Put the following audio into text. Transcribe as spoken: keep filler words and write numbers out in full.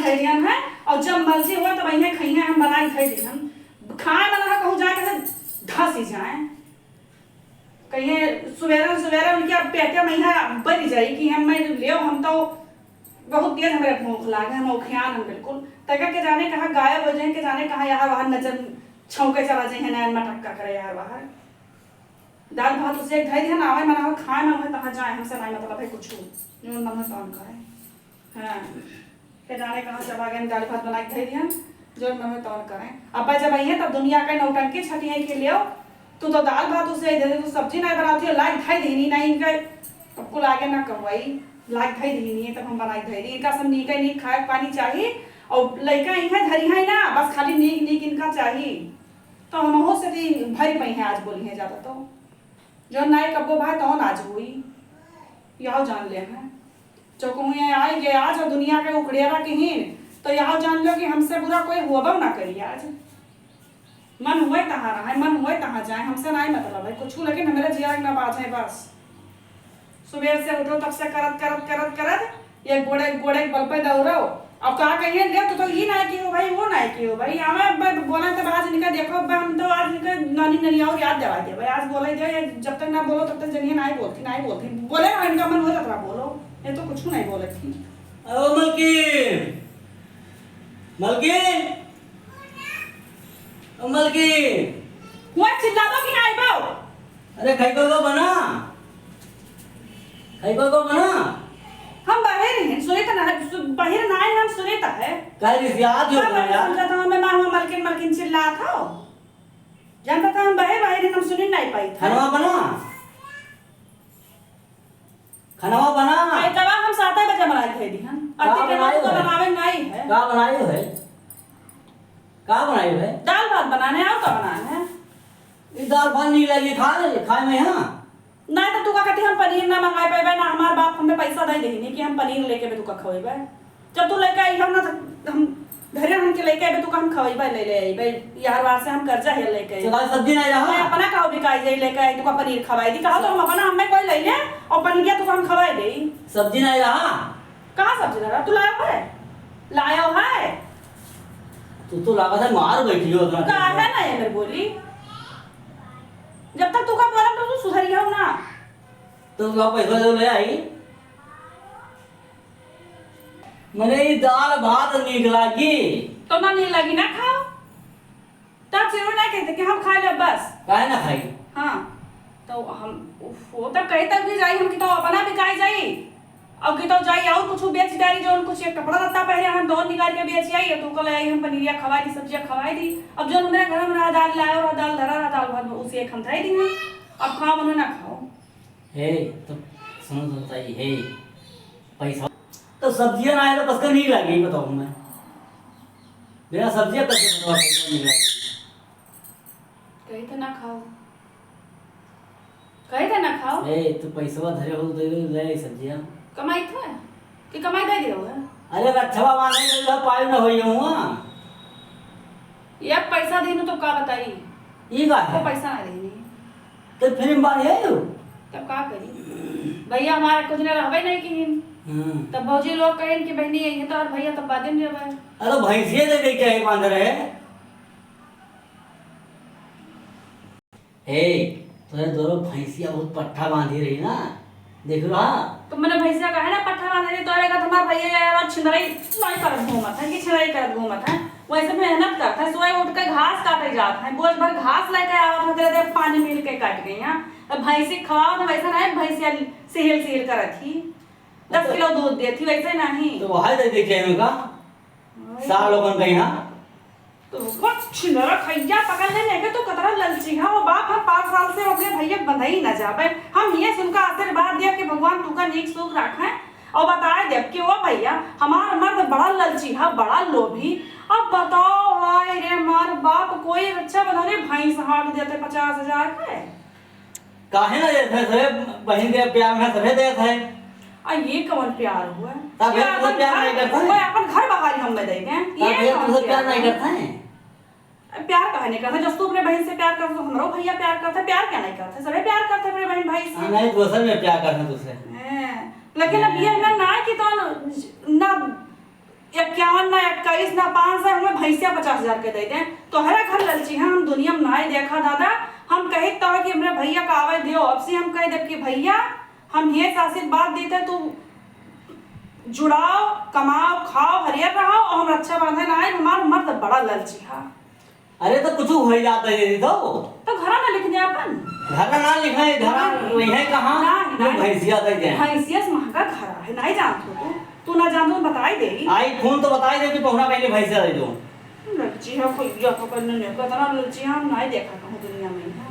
धइ दिहन है, और जब मर्जी हुआ तब अइहें खइहें, हम बनाई धइ दिहन। खाए वाला है कहूँ जाए के धस ही जाए। कहिए सुबेरे सुबेरे उनके पेटे में यहाँ बज जाई कि हम मैं लेव, हम तो बहुत तेज हमरे भूख लागे, हम औखियान हम बिल्कुल। तका के जाने कहाँ गायब हो जाए, के जाने कहाँ यहाँ वहाँ नजर छौके चला जाए, नैन मटक्का करे यार बाहर। दाल भात उसे एक धइ दिहन, आवे मन हो खाए मन हो तहाँ जाए, हमसे नहीं मतलब है कुछ, जो मन हो तौन करे। हाँ, के जाने कहाँ चला गए, दाल भात बना के धइ दिहन, जो मन हो तौन करे। अब जब आइए तब दुनिया का नौटंकी छटिए के लिए, तू तो दाल भात उसे दे दे, तू सब्जी नहीं बनाती हो, लाग धइ दीनी नहीं इनका। अब कुल आगे ना कहवाई, लाग धइ दीनी है तब हम बनाई धइ दी। इनका सब नीक नीक खाए पानी चाही, और लइका इहे धरी है ना, बस खाली नीक नीक इनका चाही। तो हम हो से दिन भर पई हैं आज बोली है ज्यादा तो। जो नाई कब्बो भाई तौन आज हुई, यह जान ले हैं। जो कहूँ ये आई गए आज और दुनिया के उखड़ियारा किहीन, तो यह जान लो कि हमसे बुरा कोई हुआ ना करी आज। मन हुए तहाँ रहे, मन हुए तहाँ जाए, हमसे नाई मतलब है कुछ, लेकिन हमारे जिया ना बाज है बस। सुबेर से उठो तब से करत, करत, करत, करत, एक गोड़े, एक गोड़े बल पे दौड़ो। अब का कहिए, ले, तू तो ई नाई कियो भाई, वो नाई कियो भाई। हमें अब बोला तब आज इनका देखो, अब हम तो आज इनका नानी, नानी और याद दिला दे भाई। आज बोला ही दे, ये जब तक ना बोलो तब तक जनिए नाई बोलती, नाई बोलती। बोले ना, इनका मन हो जाता बोलो, ये तो कुछ नहीं बोले थी। ओ मलकिन, मलकिन, ओ मलकिन। हुआ चिल्लाबो कि नाई बो? अरे, खइबो को बना। खइबो को बना। हम बाहर ही हैं, सुने तो ना, सु-, बाहर ना आए, हम सुने तो है। काहे रिसियात हो का बना यार? समझा था, मैं माँ, माँ, मलकिन, मलकिन चिल्लात हो। जानता था हम बाहर, बाहर ही हम सुने नहीं पाई था। खाना बना। खाना बना। आई तवा हम सात बजे बनाए थे दी हम। का अति के बनाए तो हो? बनावे नहीं है। का बनाए हो है? का बनाए हो है? दाल भात बनाने, और का बनाने है? ई दाल भात नहीं लगी, खा ले, खाए में, हाँ। नहीं तो तू का कहती हम पनीर ना मंगाए पाएबे ना, हमार बाप हमें पैसा दे देही नहीं कि हम पनीर लेके भी तू का खवेबे। जब तू लेके आई हम ना तो हम घरे हमके लेके आइबे, तू का हम खवेबे, ले ले आइबे, यार वार से हम कर्जा है लेके। तो भाई सब्जी नहीं रहा? मैं अपना का बिकाई जाई लेके आई, तू का पनीर खवाई दी, कहा तो हम अपना हमें कोई ले ले और पनीरिया तू का हम खवाई दे। सब्जी नहीं रहा? कहाँ सब्जी नहीं रहा? तू लाया है? लाया है? तू तो लागत है मार बैठी हो अपना। का है ना ये मेरे बोली? जब तक तू का बोला तो तू सुधरी हो ना। तो तू पैसा जो ले आई, मने ई दाल भात नीक लागी। तो ना नीक लागी, ना खाओ। तब से वो ना कहते कि हम खा ले बस। काहे ना खाई? हाँ, तो हम, उफ, वो तब कहे तब भी जाई हम कि तो अपना बिकाई जाई, और कि तो जाई और कुछ बेच डारी, जो कुछ एक कपड़ा लत्ता पहने हम दौन निकाल के बेच आई, तो कल आई हम पनीरिया खवाई दी, सब्जिया खवाई दी। अब जो हमारे घर में रहा दाल लाए और दाल धरा रहा, दाल भात उसे एक हम धराई दी। अब खाओ मनो ना खाओ। हे, तो सुनो तो बताइए, हे, पैसा तो सब्जियां ना आए तो कसका नहीं लागी, बताओ मैं। बिना सब्जियां कसका बताओ, पैसा नहीं लागी। कही तो ना खाओ, कही तो ना खाओ। हे, तू पैसवा धरे हो, दे दे, ले आई सब्जियां। कमाई था कि कमाई दे दिया हुआ? अरे, रक्षवा मांगे, ले ला, पाई ना होई हुआ। ये पैसा देनु तो का बताई? ई का है? वो पैसा ना देनी। तो फिर हम बांधे आयो। तब का करी? भैया हमारा कुछ ना रहबे नहीं किहिन। हम्म। तब भौजी लोग कहिन कि बहनी यही तो और भैया तब बादे में रहबे। अरे भैंसिया दे दे क्या है बांध रहे? हे, तोरे दोनों भैंसिया बहुत पट्ठा बांधी रही ना, देख रहा? तो मैंने भैंसिया कहे ना पट्ठा बांध रही, तोरे का तुम्हार भैया यार और छिंदरई नहीं करत घूमत है कि छिंदरई करत घूमत है। वैसे मेहनत करत है, सुबह उठ के घास काटे जात है, बोझ भर घास लेके आवत है, तेरे देख पानी मिल के कट गई है। अब भैंसी खवाओ ना, वैसे ना है, भैंसिया सिहिल सिहिल करत ही, दस अच्छा। किलो दूध देत ही, वैसे नहीं। तो वही दे दे के आएगा। वही। सार लोगन का यहाँ। तो रुको, छिंदरा खैया पकड़ ले, लेके तो कतरा ललची है। वो बाप हम पाँच साल से अपने भैया बंधई न जाबे। हम ये सुनकर आशीर्वाद दिया कि भगवान तू का नीक सुख रखे और बताए देब कि ओ भैया, हमार मर्द बड़ा ललची है, बड़ा लोभी। अब बताओ, हाय रे मार बाप, कोई रक्षाबंधन में भैंस हाथ देते पचास हजार के। काहे ना देत है, सभे बहिन के प्यार में सभे देत है। आ, ये कौन प्यार हुआ? तब ये फिर अपन तुमसे प्यार घर, नहीं करता है? कोई अपन घर बहारी हम में देंगे। तब ये फिर कौन तुमसे प्यार प्यार नहीं हुआ? करता है? प्यार काहे नहीं करता? जब तू अपने बहन से प्यार करता, तो हमरो भैया प्यार करता है। प्यार क्या नहीं करता? सभे प्यार करता है अपने बहन भाई से। हाँ, नहीं, दूसर में प्यार करता है तुझसे। हैं, लेकिन अब ये हैं। ना, ना कि तो ना, ना, ये क्या ना पैस ना पाँच सौ, हमें भैंसिया पचास हजार के दे दे। तोहरा घर ललची है, हम दुनिया में नाई देखा दादा। हम कहित तो है कि हमरे भैया का आवे दियो, अब से हम कह देब कि भैया, हम ये आशीर्वाद देते, तू जुड़ाओ, कमाओ, खाओ, हरियर रहो, और हम रक्षा बांधे ना आए। हमार मर्द बड़ा ललची है। अरे तो कुछ हो ही जाता है दीदी तो। तो घरा ना लिख दे अपन। घरा ना लिखा है, घरा ना। वही है कहाँ? ना, जो ना। भैंसिया दे दे। भैंसिया से महंगा घरा है, नहीं जानत हो तू। तू ना जानत हो, बताई दे। आई फोन तो बताई दे कि पहुना कहीं भैंसिया दे दो। ललची है भैया, पकड़ ने, कितना ललची है, हम नहीं देखा कहूँ दुनिया में।